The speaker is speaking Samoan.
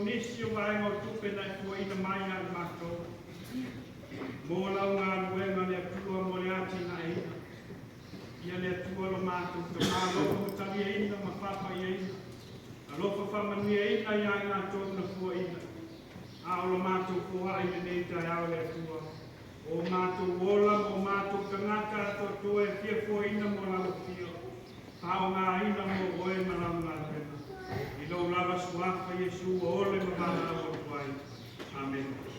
nisi o vaega o tupe na e fuaina mai ia i matou mo lau galuega, le Atua, mo le atinaeina. Ia le Atua lo matou Tamā, alofa ma taliaina ma faapaiaina, alofa faamanuiaina ia i latou na fuaina. A o lo matou foai i lenei taeao, le Atua, o matou ola ma o matou tagata atoatoa e fia fuaina mo lau afio, faaaogaina mo oe ma lau galuega. I lou lava suafa Iesu ua ole ma valaau atu ai. Amene.